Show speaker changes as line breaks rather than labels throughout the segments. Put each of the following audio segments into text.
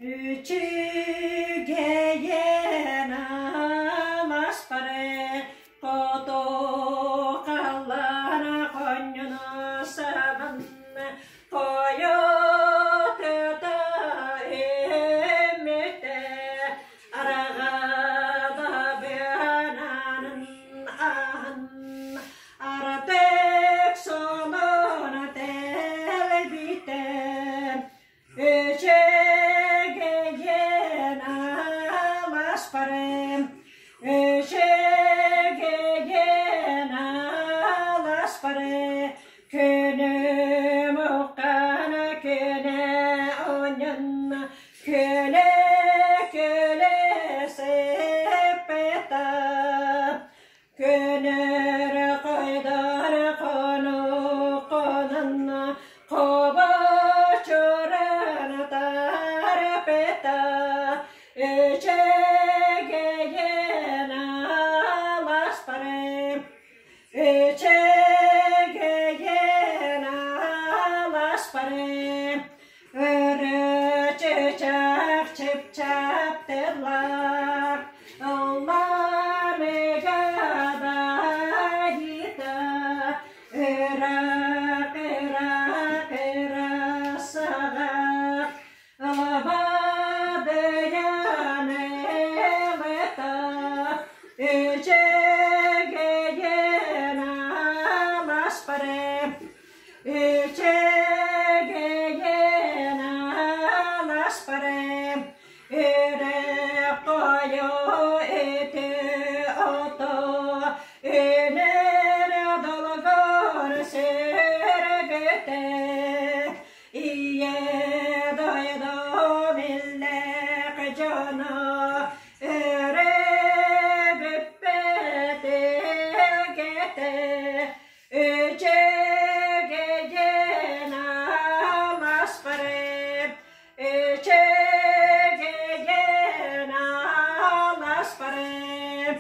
Үчүгэйэн аласпары хоту халлаана хонньуну сабан хойутута үмүтэ араҕада быананын аһын аратык солоно тэлбитэ Үчүгэйин аласпарым, үчүгэйин аласпары, күнүм уххана күнэ онньун, күлэ-күлэ сыппыта. Көнөр хайдар хону-хонун хобочуран тарпыта, үчүгэйин аласпары, үчүгэйин аласпары, Өрүчүчэх чыпчаап тыллар, ылланыга дайыта, ыраах, ыраах, ыраах саҕах, ылабадыйан ылыта, үчүгэйин аласпары, Үчүгэйин аласпарым, үрэх хойуу үтү ото, үнэр долгур сүргүтэ, ийэ дойду биллэх дьоно өрө бүппэт илгэтэ, Үчүгэйин аласпарым, үчүгэйин аласпарым.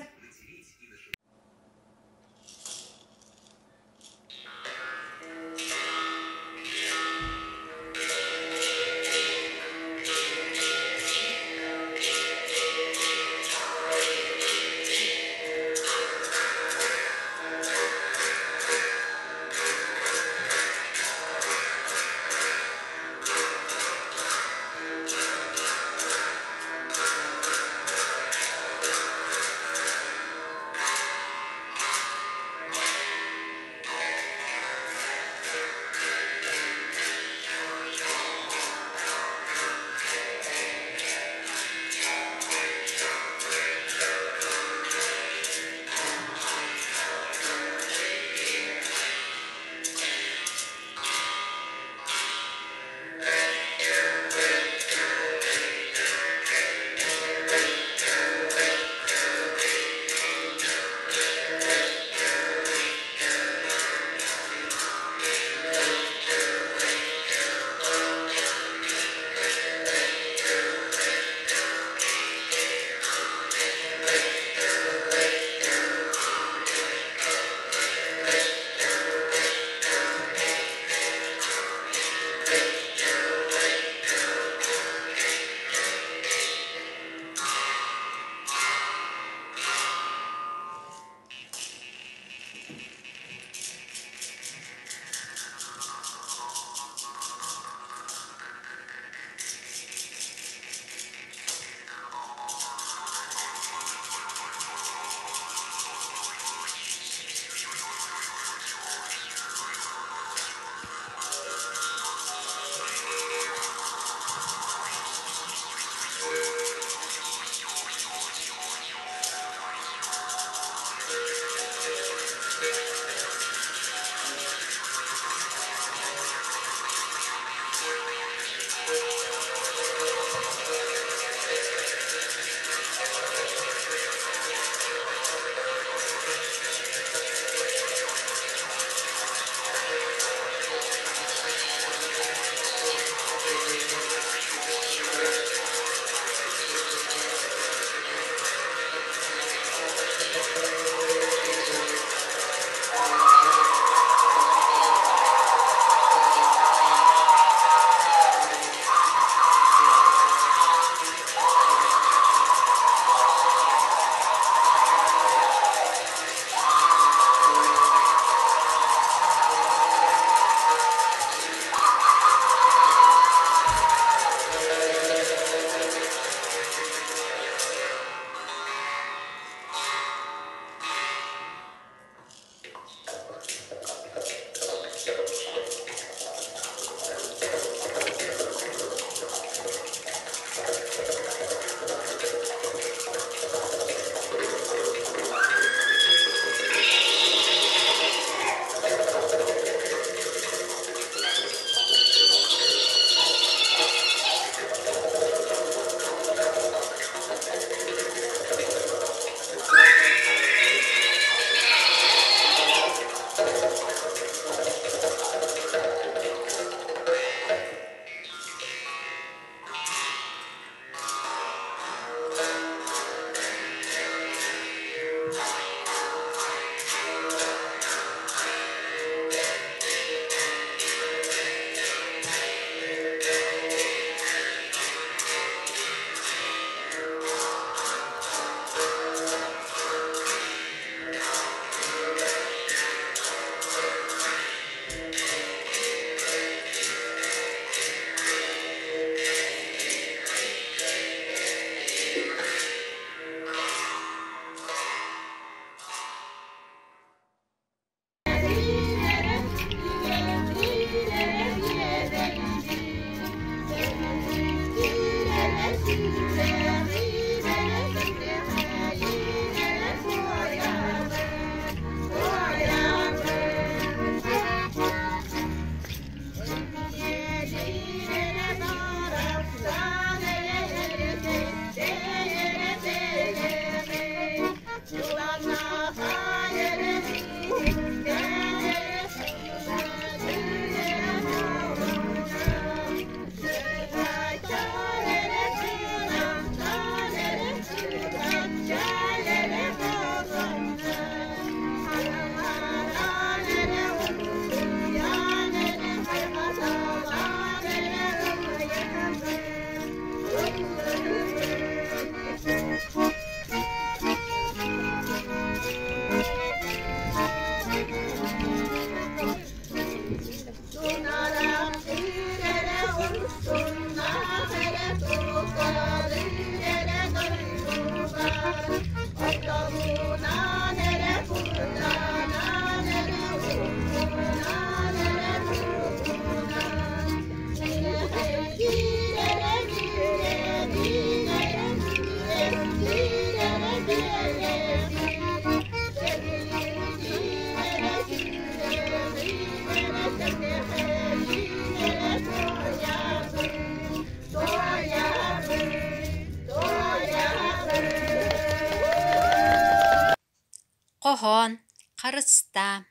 Хоһоон харыстаа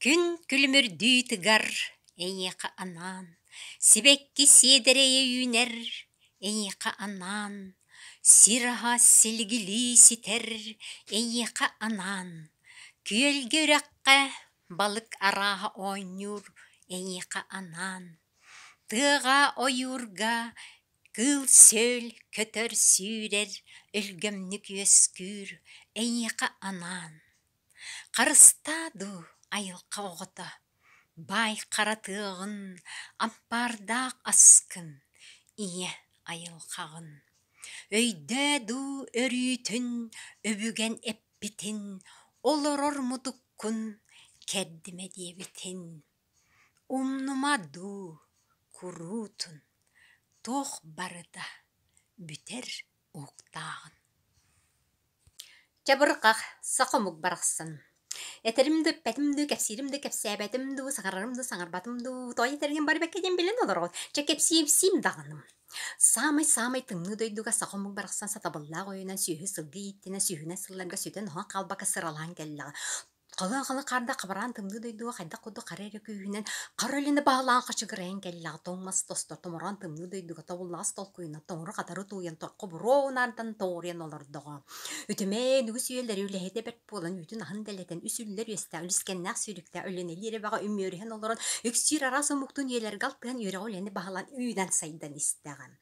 Күн күлүмүрдүү тыгар эйиэхэ анаан, Сибэкки сиэдэрэйэ үүнэр эйиэхэ анаан, Сир аһа силигилии ситэр эйиэхэ анаан, Күөлгэ үрэххэ балык арааһа оонньуур эйиэхэ анаан, Тыаҕа ойуурга Кыыл-сүөл, көтөр-сүүрэр өлгөмнүк үөскүүр эйиэхэ анаан. Харыстаа дуу, айылҕа оҕото, баай хара тыаҕын, ампаардаах аскын, ийэ айылҕаҕын. Өйдөө дуу өрүүтүн, өбүгэн эппитин, олорор мутуккун кэрдимэ диэбитин. Умнума дуу, куруутун, туох барыта бүтэр уһуктааҕын. Чабырҕах, саха омук барахсан. Этэрим да эппэтим дуу, кэпсиирим да кэпсээбэтим дуу, саҥарарым да саҥарбатым дуу, тоҕо этэргин бары бэккэ диэн билэн олороҕут. Чэ кэпсиим даҕаным. Саамай-саамай тымныы дойдуга саха омук барахсан сатабыллаах ойунан сүөһү-сылгы ииттинэн сүүһүнэн сылларга сүтэн-оһон хаалбакка сыралаан кэллэҕэ. Халыҥ-халыҥ хаардаах хабараан тымныы дойдуга хайдах курдук хара эрэ күүһүнэн хара үлэни баһылаан хачыгырайан кэллэҕэ тоҥ мас тостор томороон тымныы дойдуга тобуллаҕас толкуйунан тоҥору-хатары тууйан торхо буруо унаардан тоҥуруйан олордоҕо. Үтүмэн үгүс үйэлэри үлэһитэ бэрт буолан үүтүн-аһын дэлэтэн үс үллэр үөстээх үлүскэннээх сүүрүктээх үлэнэлиир эбэҕэ үмүөрүһэн олорон үксүүр араас омуктуун үйэлэргэ алтыһан үөрэҕи үлэни баһылаан үүнэн сайдан истэҕэ.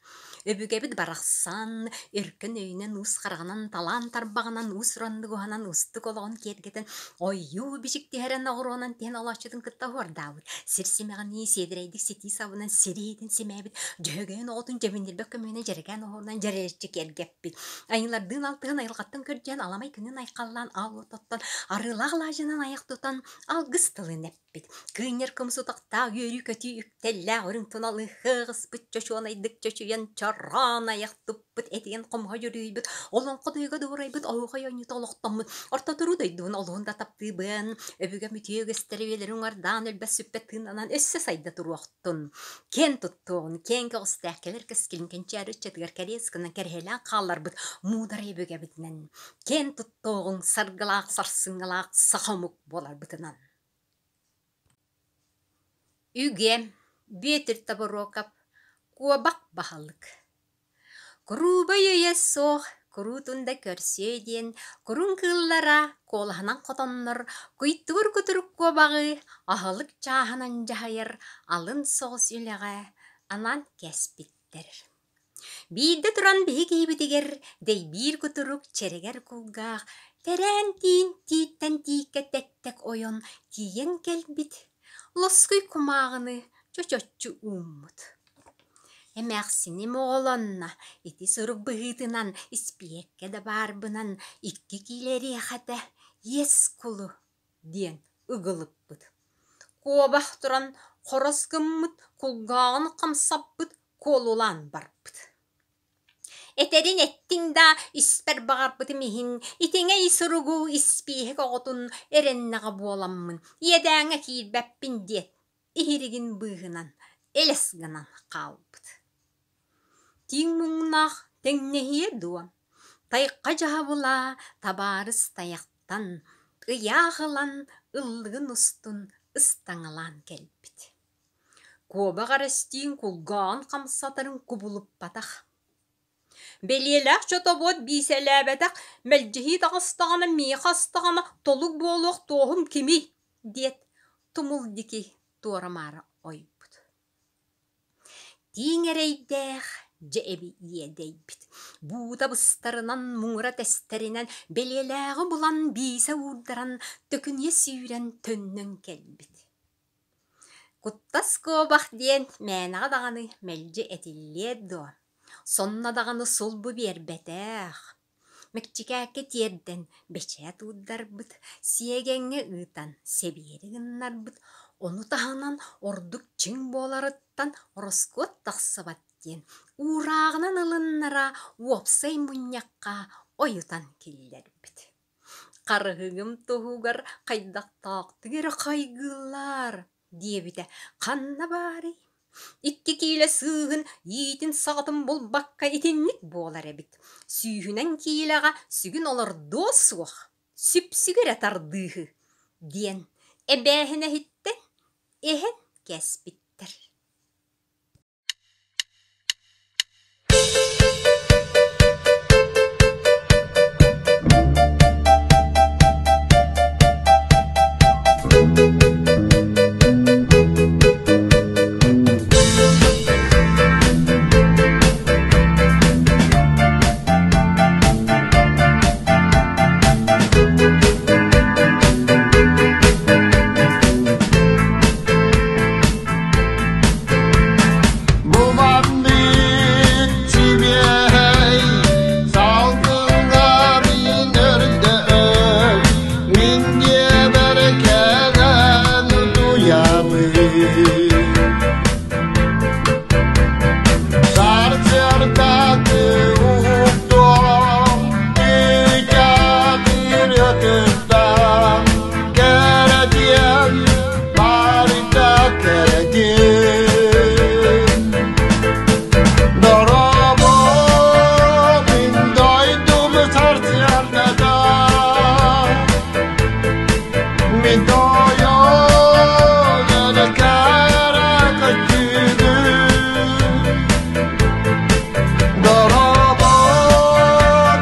Өбүгэбит барахсан өркөн өйүнэн, уус хараҕынан, талаан тарбаҕынан, уус-ураннык уһанан, уустук олоҕун киэргэтэн, ойуу бичик түһэрэн, оҕуруонан тиһэн олооччутун кытта оһуордаабыт, сир симэҕинии сиэдэрэйдик ситии сабынан сир иһитин симээбит, дьөһөгөйүн оҕотун дьэбиннирбэт көмүһүнэн дьэрэкээн оһуорунан дьэрэличчи киэргэппит. Айыылардыын алтыһан, айылҕаттан көрдөөн, аламай күнүн айхаллаан, аал уот оттон, арыылаах алаадьынан айах тутан, алгыс тылын эппит. Кыынньар кымыс утахтаах үөрүү-көтүү үктэллээх үрүҥ туналы ыһыаҕыспыт чочуонайдык чочуйан чороон айах туппут этигэн хомуһа дьүрүһүйбүт олоҥхо тойуга дуорайбыт оһуохай оонньуута олохтоммут орто туруу дойдубун олуһун да таптыыбын өбүгэм үтүө үгэстэрэ үйэлэри уҥардаан өлбөт-сүппэт тыыннанан өссө сайда туруохтун киэн туттуоҕун киэҥ көҕүстээх кэлэр кэскилин кэнчээри ыччатыгар кэриэс гынан кэрэһэлээн хаалларбыт муударай өбүгэбитинэн киэн туттуоҕуҥ саргылаах сарсыҥҥылаах саха омук буоларбытынан. Үгэ Бүөтүр Тобуруокап куобах баһылык Куруубай өйө суох куруутун да көрсүө диэн куруҥ кыыллара куолаһынан хотоннор куйтуур кутурук куобаҕы аһылык чааһынан дьаһайар алын соҕус үлэҕэ анаан кээспиттэр. Биирдэ туран биһи киһибитигэр дэйбиир кутурук чэрэгэр кулгаах тэрээн тиин тииттэн тииккэ тэк-тэк ойон тиийэн кэлбит, лоскуй кумааҕыны чочоччу ууммут. Эмээхсиним оҕолонно, ити сурук быһыытынан испиэккэ да баарбынан икки киилэ эриэхэтэ иэс кулу диэн ыгылыппыт. Куобах туран хорос гыммыт, кулгааҕын хамсаппыт, куолулаан барбыт. Этэрин эттиҥ да, испэр баҕарбытым иһин, итиҥэй суругу испииһэк оҕотун эрэннэҕэ буоламмын, иэдээҥҥэ киирбэппин диэт, иһиригин быыһынан элэс гынан хаалбыт. Тииҥ муҥнаах тэҥнэһиэ дуо, тайха дьаһабыла табаарыс тайахтан ыйаах ылан ыллыгын устун ыстаҥалаан кэлбит. Куобах эрэстиин кулгааҕын хамсатарын кубулуппатах. Бэлиэлээх чотобуот биисэлээбэтэх, мэлдьэһии таҕыстаҕына миэхэ астаҕына толук буолуох туоһум кимий диэт, тумул диэки туора-маара ойбут. Тииҥ эрэйдээх дьэ эби иэдэйбит, буута быстарынан, муҥура тэстэринэн бэлиэлээҕи булан биисэ уурдаран төкүнүйэ сүүрэн төннөн кэлбит. Куттас куобах диэн мээнэҕэ даҕаны мэлдьи этиллиэ дуо, сонно даҕаны сулбу биэрбэтэх. Мэкчикээккэ тиэрдэн бэчээт уурдарбыт, сиэгэҥҥэ ыытан сэбиэри гыннарбыт, ону таһынан ордук чиҥ буоларыттан ороскуот тахсыбат диэн уурааҕынан ылыннара уопсай мунньахха ойутан киллэрбит. Харыһыгым туһугар хайдахтаахтык эрэ хайгыыллар диэбитэ ханна баарый? Икки киилэ сыыһын иитин саҕатын булбакка итинник буолар эбит. Сүүһүнэн киилэҕэ сүгүн олордуо суох. Сүпсүгү эрэ тардыыһы диэн эбээһинэһиттэн эһэн кээспиттэр.
Бу маннык сибиэһэй салгыҥҥа мин өрдөй, мин дьиэбэр кэлэн утуйабын. Сарсыардаты уһуктуом, ырыатыттан кэрэтиэн, барыта кэрэтиэн. Дорообо, мин дойдум сарсыардата, мин тойон кэрэ көстүүгүн. Дорообо,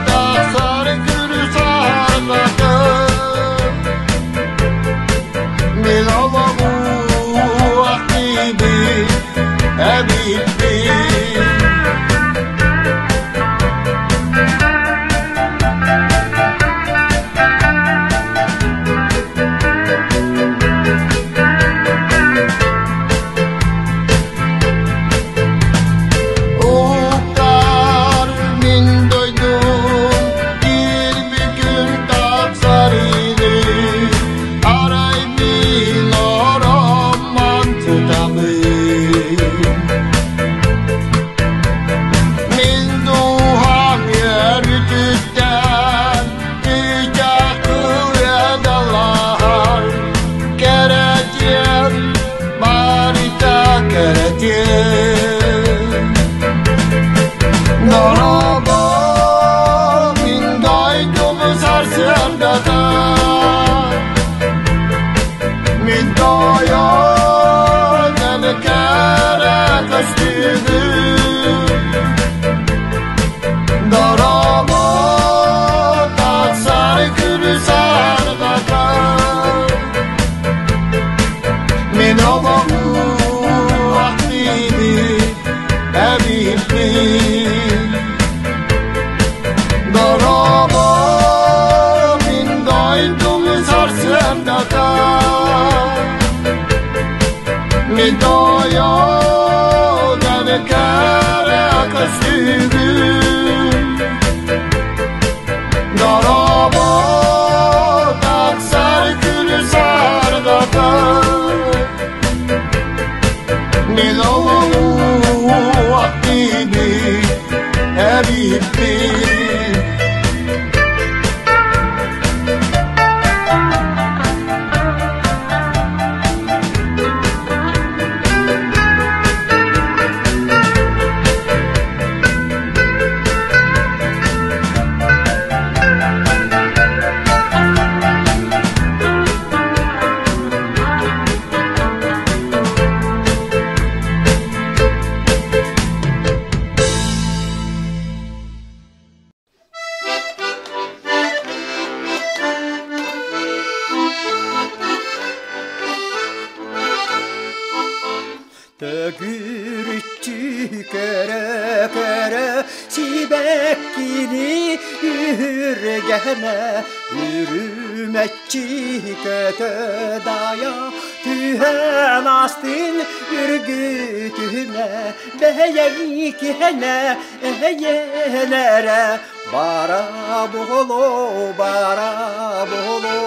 тахсар күнү саргытын, мин олоҕу актыбын эбиппин. Уктар мин дойдум кирбикүн тапсар или, арай мин оромман тутабын. Мин дууһам үөрүтүттэн үчакылыадалаһар, кэрэтиэн, барыта кэрэтиэн. Дорообо, мин дойдум сарсыардата, мин тойон кэрэ көстүүгүн. Дорообо, тахсар күнү саргата, мин олоҕу актыбын эбиппин. Дорообо, мин дойдум сарсыардата, мин тойон кэрэ көстүүгүн. Дорообо, тахсар күнү саргата, мин олоҕу актыбын эбиппин.
Төгүрүччү көрө-көрө сибэккини үһүргэнэ үрүмэччи көтө дайа түһэн астын үргүтүмэ бэйэҥ киһэнэ эйэнэрэ бара буоло бара буоло.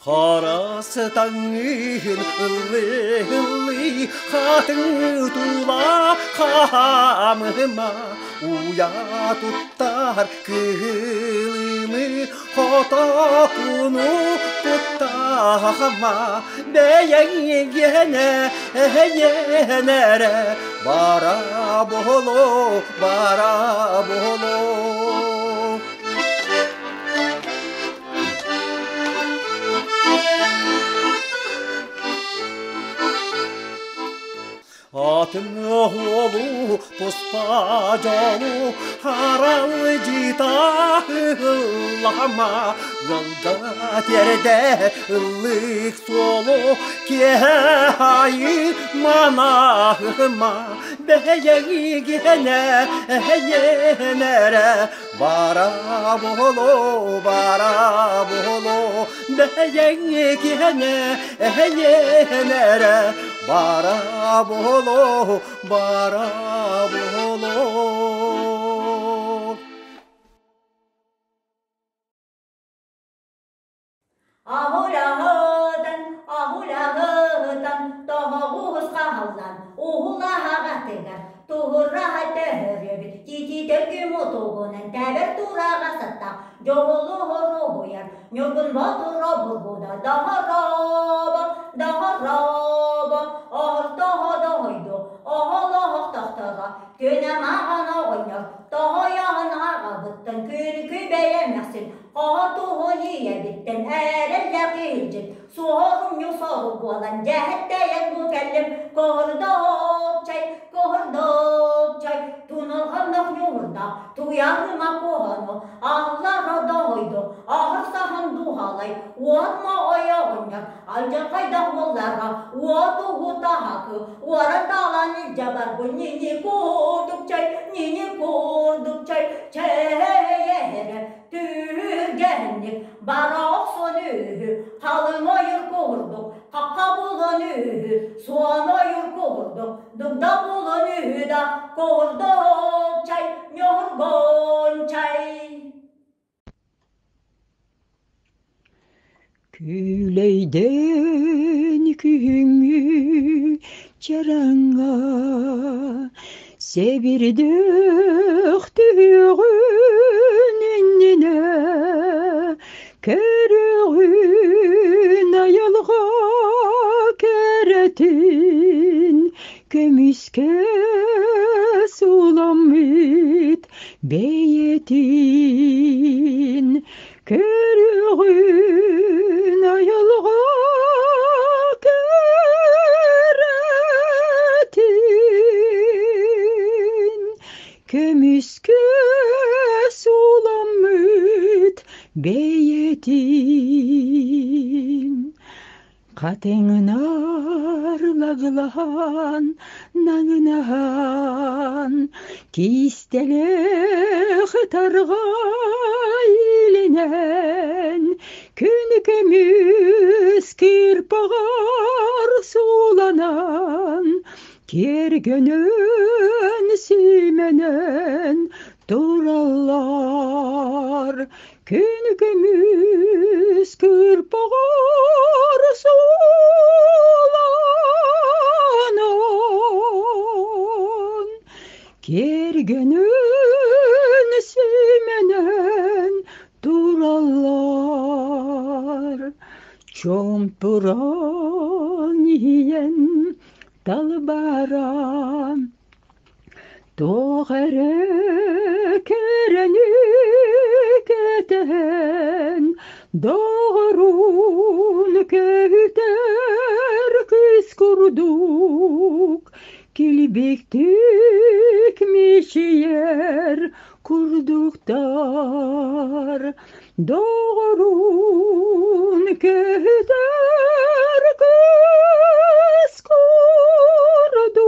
Харастаҥҥын ыллыы-ыллыы хатыҥ тула хаамыма, Уйа туттар кыһылымы хотокуну туттахма бэйэҥ гиэнэ эйэнэрэ бара боло бара боло. Атын уолу туспа дьолу харалдьыта ыллама ыалга тиэрдэ ыллык суолу киэһэ аайы манаһыма бэйэҥигинэ эйэнэрэ бара буолу бара буолу бэйэҥигинэ эйэнэрэ бара буолу бара буолу.
Аһулаһытан, аһулаһытан, тоһоҕуһус хаһаллан, уһулаһаҕатыгар, туһураһа төһөрөбүт, титиитэ мутугунан тэбэр тураҕа саттах, дьоһулуһуруһуйар, ньургун ботуро бургуда, доһоробо, доһоробо, оһортоһо доһойду, оһолоһох тохторо, күнэ маҕан оҕонньор, тоһойоһун аҕабыттан күн күбэйэмэхсин, Хотугун ийэбиттэн эрэллээх илдьит, суорумньу соҕу буолан дьэһэттэйэн бу кэллим. Куһурдук чай, куһурдук чай, туналҕаннах ньуурдаах, туйарыма куһану, аллара доҕойду, аһыр саһан дууһалай, уотма ойоҕунньар, алдьархайдах буоллара, уотугу таһакы, уора таалан илдьэ барбын нини курдук чай, нини курдук чай, чэйэһэрэ Түргэнник бара охсон үһү, халыҥ ойуур курдук, хахха булан үһү, суон ойуур курдук, дугда булан үһү да, курдук чай, ньургун чай.
Күүлэйдэн күһүҥҥү чараҥҥа сэбирдэх түһүөҕүн иннинэ көрөҕүн айылҕа кэрэтин көмүскэ сууламмыт бэйэтин Көрөҕүн айылҕа кэрэтин, көмүскэ сууламмыт бэйэтин. Хатыҥнар лаглаһан, наҥынаһан, киистэлээх тарҕай илинэн, күн көмүс кыырпаҕар сууланан, киэргэнэн симэнэн тураллар. Күн көмүс кырпаҕар сууланан, киэргэнэн симэнэн тураллар. Чомпуран иһийэн талбаран Туох эрэ кэрэни кэтэһэн, доҕорун көһүтэр кыыс курдук, килбиктик мичийэр курдуктар. Доҕорун көһүтэр кыыс курдук,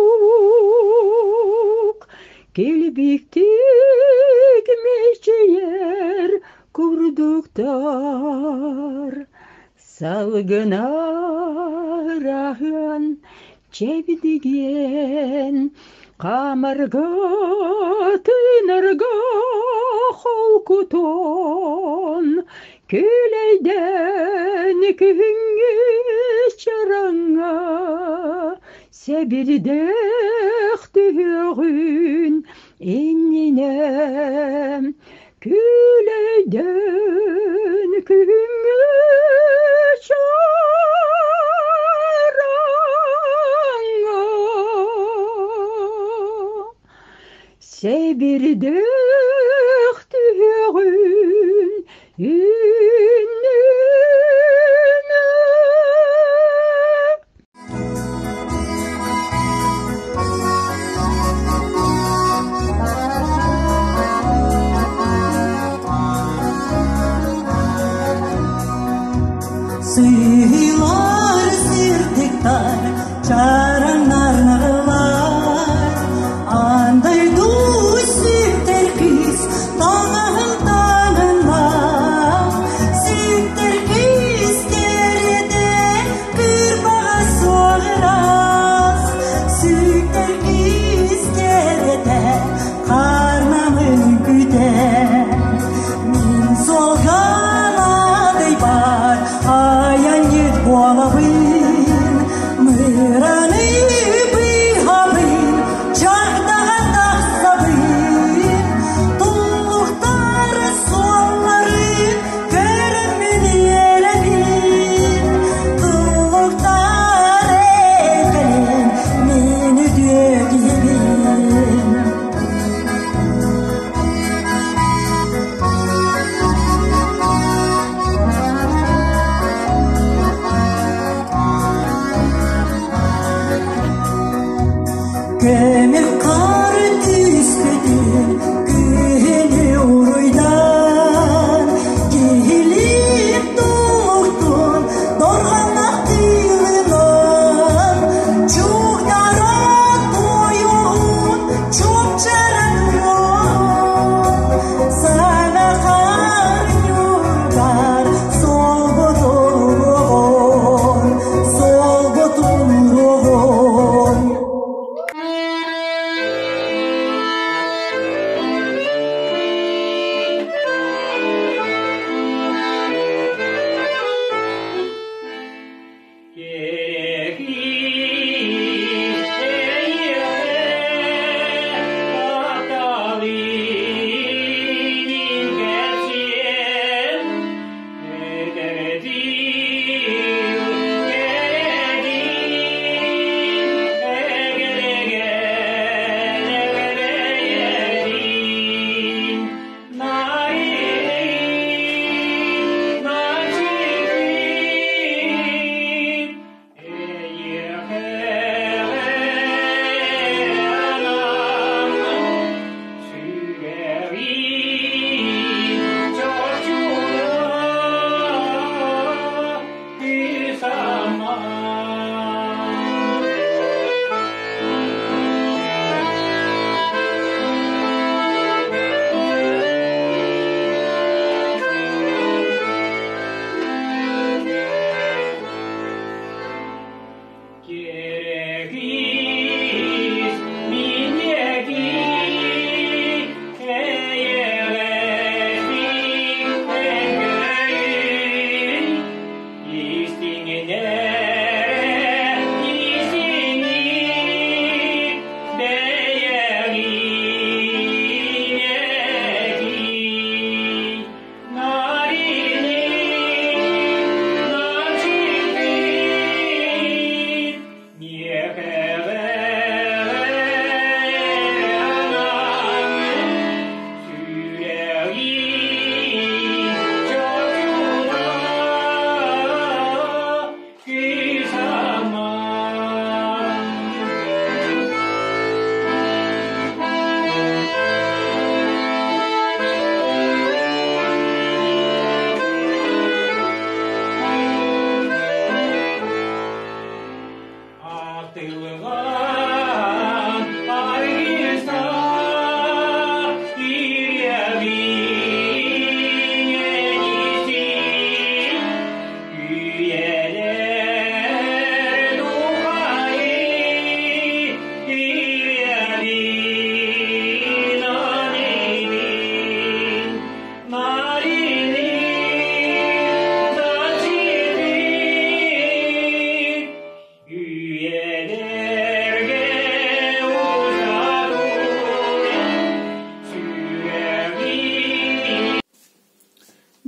килбиктик мичийэр курдуктар. Салгына ыраһыан чэбдигиэн, хаамарга, тыынарга холкутун, күлэйдэн күһүҥҥү чараҥҥа сэбирдэх түһүөҕүн. Иннинэ күүлэйдэн күһүҥҥү чараҥҥа Сэбирдэх түһүөҕүн иннинэ.
Сыйлар сирдиктар, чараннар нарлар, Андай сүктер кыз, таңын таңынлар.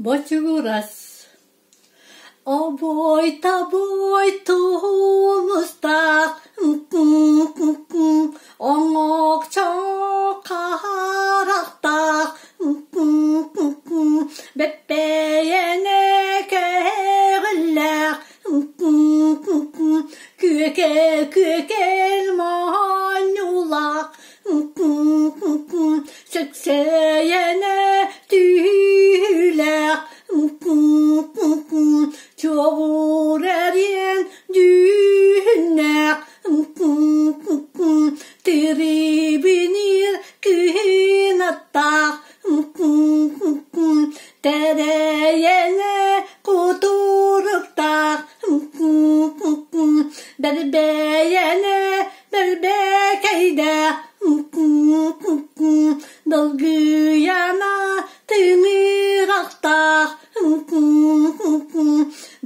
Бочугурас Обой-тобой тулустаах оҥоохчо харахтаах бэппэйэнэ кэҕиллээх күөкэ күөкэл моонньуулаах Сөксөйөнө түүлээх Чуобур эриэн дьүһүннээх Тирибиниир күһүн аттаах Тэрэйэнэ кутуруктаах Бэрбэйэнэ бэрбэкэйдээх Долгуйана тыҥырахтаах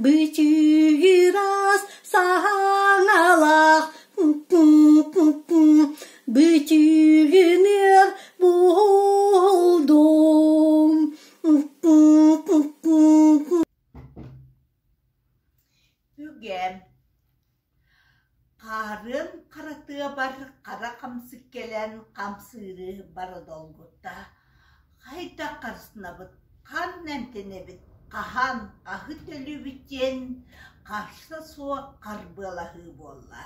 Бычыгырас саҥалаах Бычыгыныар буолдум
Үгэ Хаарыан харатыабар хара хамсык кэлэн хамсыыры бары долгутта. Хайдах харсынабыт, ханна эмтэнэбит, хаһан, хаһы төлүүбүт диэн харса суох харбыалаһыы буолла.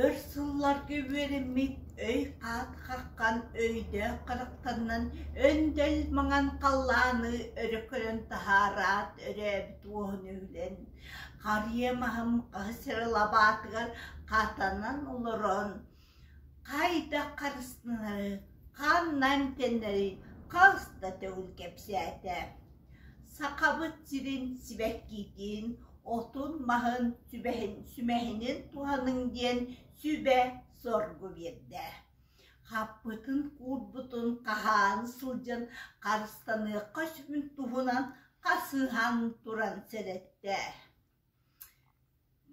Өр сылларга үөрэммит өй-хаат хаххан өйдөөх харахтарынан өндөл маҥан халлааны өрө көрөн таһаараат өрөөбүт уоһун өһүлэн Харыйа маһым хаһыс эрэ лабаатыгар хатанан олорон хайдах харыстанары, ханна эмтэнэри хас да төгүл кэпсээтэ. Сахабыт сирин сибэккитин, отун-маһын сүмэһинин туһаныҥ диэн сүбэ-соргу биэрдэ. Хаппытын куурбутун хаһаан сылдьан харыстаныахха сөбүн туһунан хасыһан туран сэрэттэ.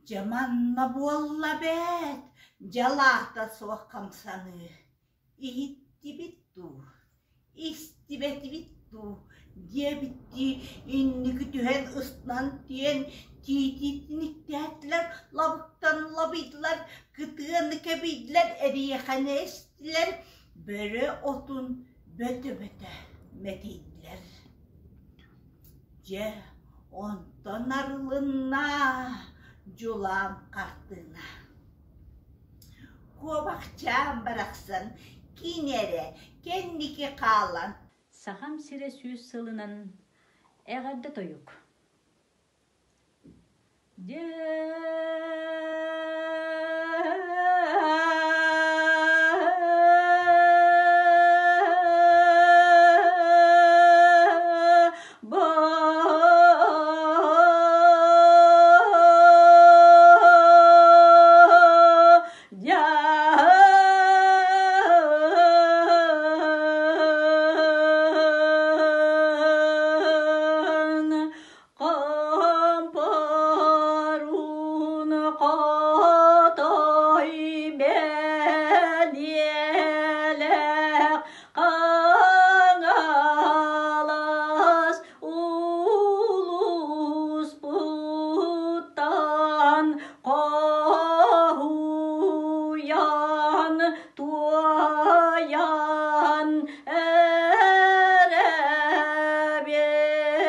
Дьэ манна буолла эбээт, дьалаата суох хамсаныы. Иһиттибит дуу, истибэтибит дуу диэбиттии инники түһэн ыстан тиэн тиититиниктээтилэр, лабыктан лабыйдылар, кытыаны кэбийдилэр, эриэхэни эстилэр, бөрө отун бөтө-бөтө мэтийдилэр. Дьэ, онтон арылынна дьулаан хартыына. Куобахчаан барахсан кини эрэ кэнники хаалан
Сахам сирэ сүүс сылынан эҕэрдэ тойук. Дьэ Хомпоруун хотой бэлиэлээх Хаҥалас улууспуттан хоһуйан туойан эрэбин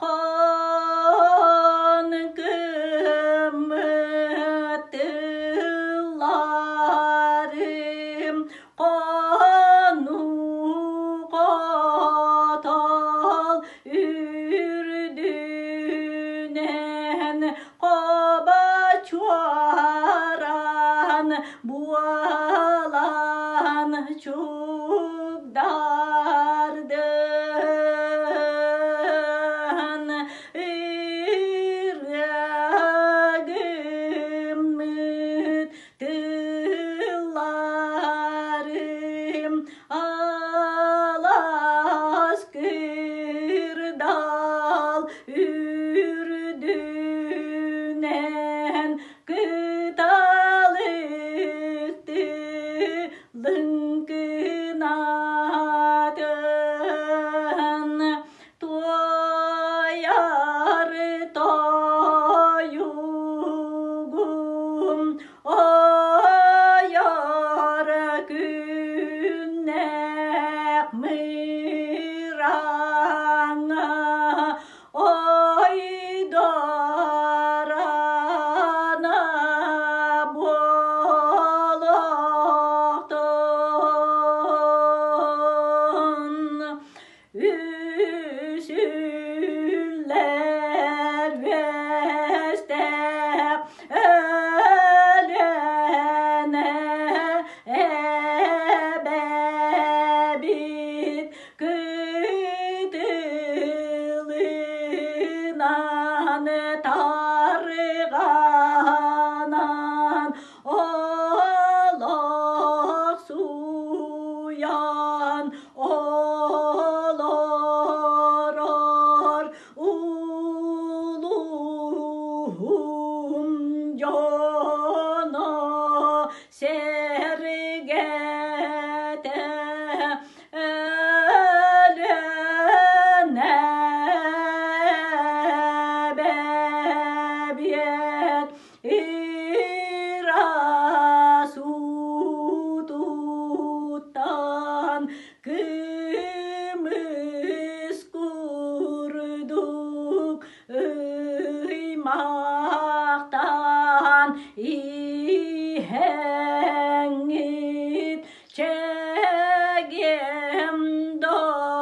Хон кымытылларым хону хотол үрдүнэн хобочуоран буолан чугдардын ырыа гыммыт тылларым алаас кырдал үрдүнэн кыталыктыы лыҥкынаан. Иһэҥҥит чэгиэн доруобай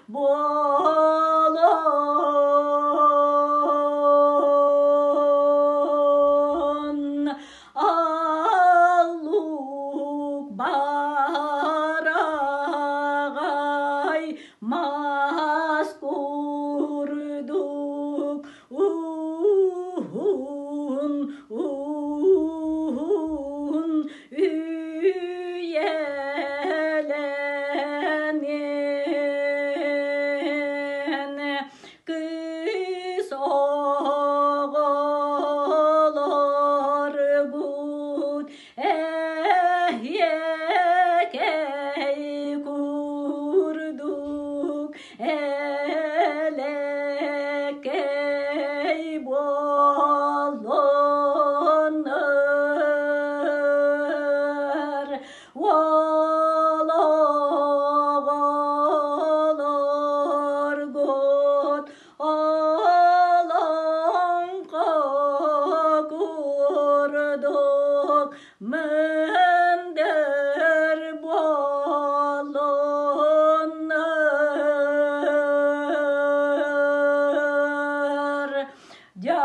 буолун. Аллук бараҕай мас курдук уһун уһун үйэлэнин кыыс оҕолоргут эһиэкэй курдук элэккэй буоллуннар уол оҕолоргут олоҥхо курдук мындыр буоллуннар. Дьэ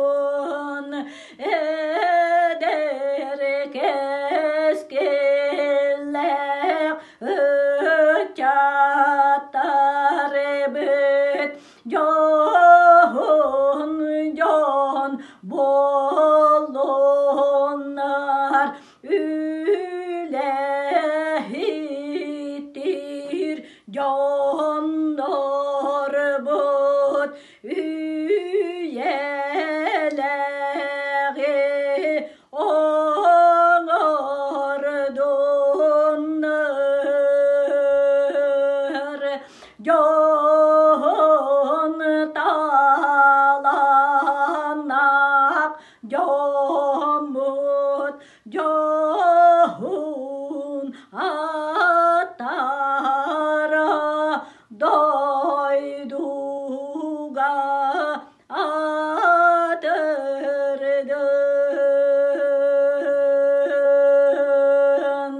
бон эдэр кэскиллээх ыччаттарбыт дьоһун дьон буоллуннар үлэһиттиир дьоннорбут үйэлээҕи оҥордуннар дьон талааннаах дьоммут дьоһун аттара дойдуга атырдын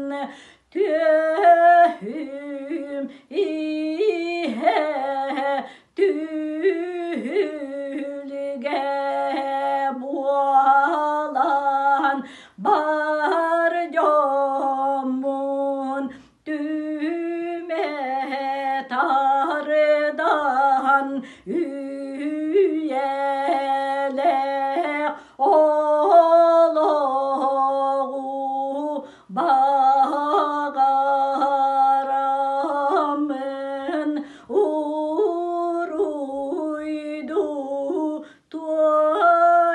түөһүм иһэ түһүлгэ буолан бар дьоммун түмэ тардан үйэлээх олоҕу баҕараммын уруйдуу туойабын.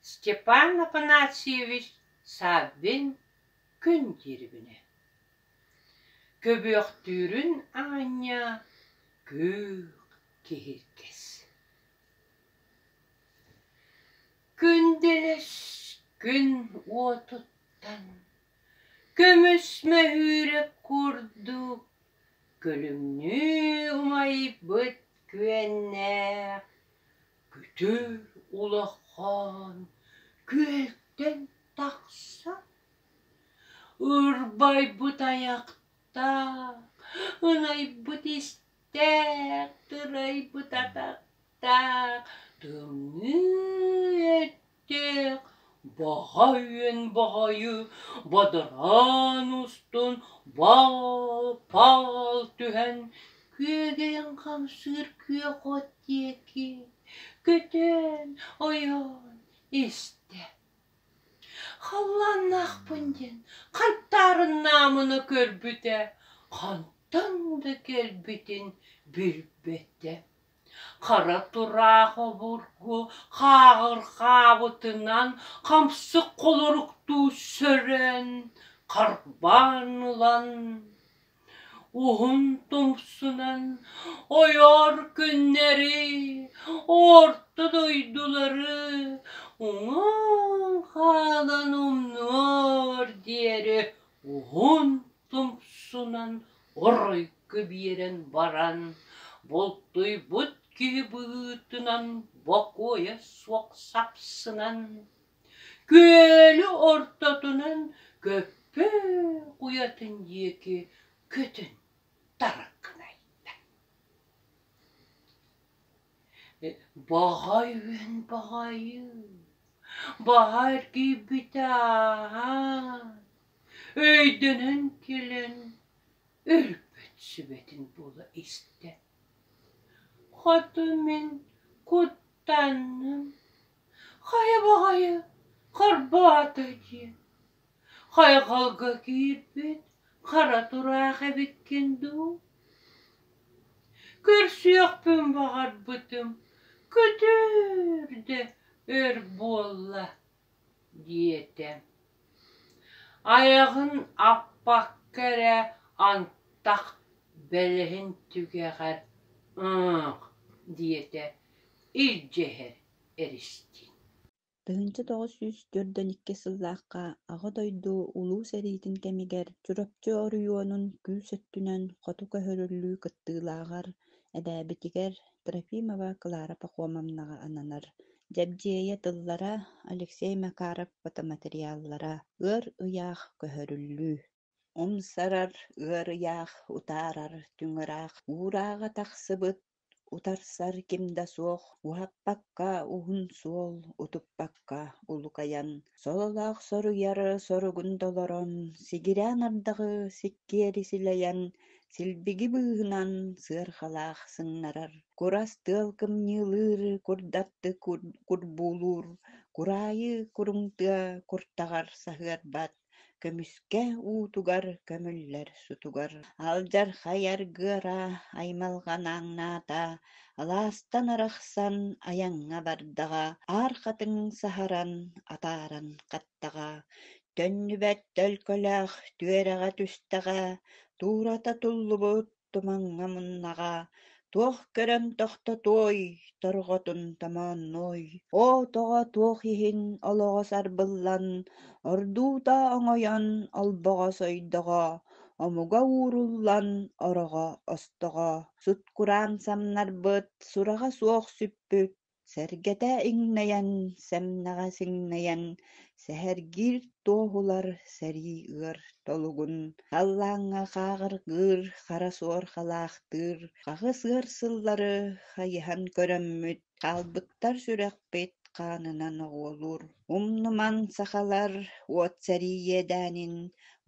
Степан Афанасьевич Саввин күн диирибинэ Көбүөхтүүрүн аанньа күөх киһиргэс Күндэлэс күн уотуттан көмүс мөһүүрэ курдук күлүмнүү умайбыт күөннээх күтүр улахан күөлтэн тахсан ырбайбыт айахтаах, ынайбыт истээх, тырайбыт атахтаах, тымныы эттээх, баҕа үөн баҕайы бадараан устун бал-пал түһэн күөгэйэн хамсыыр күөх от диэки көтөн ойон истэ. Халлааннаахпын диэн хантаарыннаамына көрбүтэ, хантан да кэлбитин билбэтэ. Хара тураах обургу хааҕырҕаабытынан хамсык холоруктуу сөрөөн, харбаан ылан Уһун тумсунан ойор күннэри, орто дойдулары уҥан хаалан умнуор диэри уһун тумсунан оройго биэрэн баран, бултуйбут киһи быһыытынан бокуойа суох сапсынан, күөлү ортотунан көппөх уйатын диэки көтөн тараккынайда. Баҕа үөн баҕайы, баҕа эргийбитэ ааһан, өйдөнөн кэлэн өлбөт сүбэтин була истэ. Хоту мин куттанным, Хайа баҕайы харбаата диэн, хайҕалга киирбит хара тураах эбиккин дуу? Көрсүөхпүн баҕарбытым, көтөр да өр буолла диэтэ. Айаҕын аппакка эрэ антах бэлэһин түгэҕэр ыах диэтэ илдьиһэр эристиин
1942 сыллаахха Аҕа дойду Улуу сэриитин кэмигэр Чурапчы оройуонун күүс өттүнэн хоту көһөрүллүү кыттыылааҕар, эбээбитигэр Трофимова Клара Пахомовнаҕа ананар. Дьэбдьиэйэ тыллара, Алексей Макаров фотоматериаллара «Ыар ыйаах көһөрүллүү» Умсарар ыар ыйаах, утаарар түҥ ыраах, уурааҕа тахсыбыт Утарсар ким да суох, уһаппакка уһун суол, утуппакка улукайан, сололоох соруйар соругун толорон, сигирээн ардаҕы сиккиэри силэйэн, силбиги быыһынан сыарҕалаах сыҥнарар, курас тыал кымньыылыыр, курдатты курбуулуур, кураайы куруҥ тыа куртаҕар саһыарбат, Көмүскэ уутугар көмүллэр сутугар алдьархай аргыара аймалҕан ааҥнаата, алаастан арахсан айаҥҥа бардаҕа, аар хатыҥ саһаран атааран хаттаҕа, төннүбэт төлкөлөөх түөрэҕэ түстэҕэ, туурата туллубут тумаҥҥа муннаҕа, туох көрөн тохтотуой, торҕотун томооннуой, оо, тоҕо туох иһин олоҕо сарбыллан, ордуута оҥойон олбоҕо сойдоҕо, омуга ууруллан ороҕо остоҕо, сут-кураан самнарбыт, сураҕа суох сүппүт Сэргэтэ иҥнэйэн, сэмнэҕэ сиҥнэйэн, сэһэргиир туоһулар сэрии ыар толугун, халлааҥҥа хааҕыргыыр хара суор халаахтыыр, хаҕыс ыар сыллары хайыһан көрөммүт, хаалбыттар сүрэхпит хаанынан оҕуолуур. Умнуман сахалар уот сэрии иэдээнин,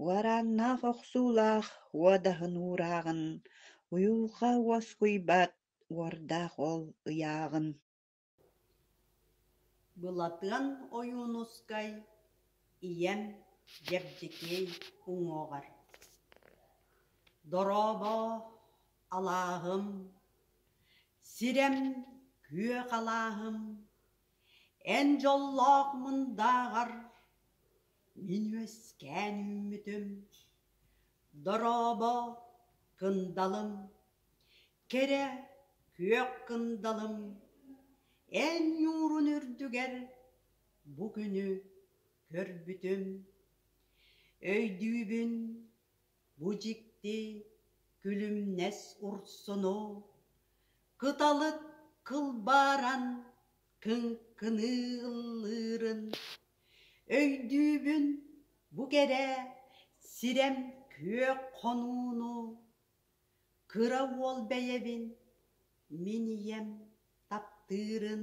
уорааннаах охсуулаах уодаһын уурааҕын, уйулҕа уоскуйбат Уордаах ол ыйааҕын
Былатыан Ойуунускай «Ийэм Дьэбдьикиэй уҥуоҕар» Дорообо, алааһым, сирэм күөх алааһым, Эн дьоллоох мындааҕар мин үөскээн үүммүтүм. Дорообо, кындалым, кэрэ күөх кындалым, эн ньуурун үрдүгэр бу күнү көрбүтүм. Өйдүүбүн бу дьикти күлүмнэс урсуну, кыталык кылбааран кыҥкыныы ыллыырын. Өйдүүбүн бу кэрэ сирэм күөх хонууну, кыра уол бэйэбин мин ийэм таптыырын.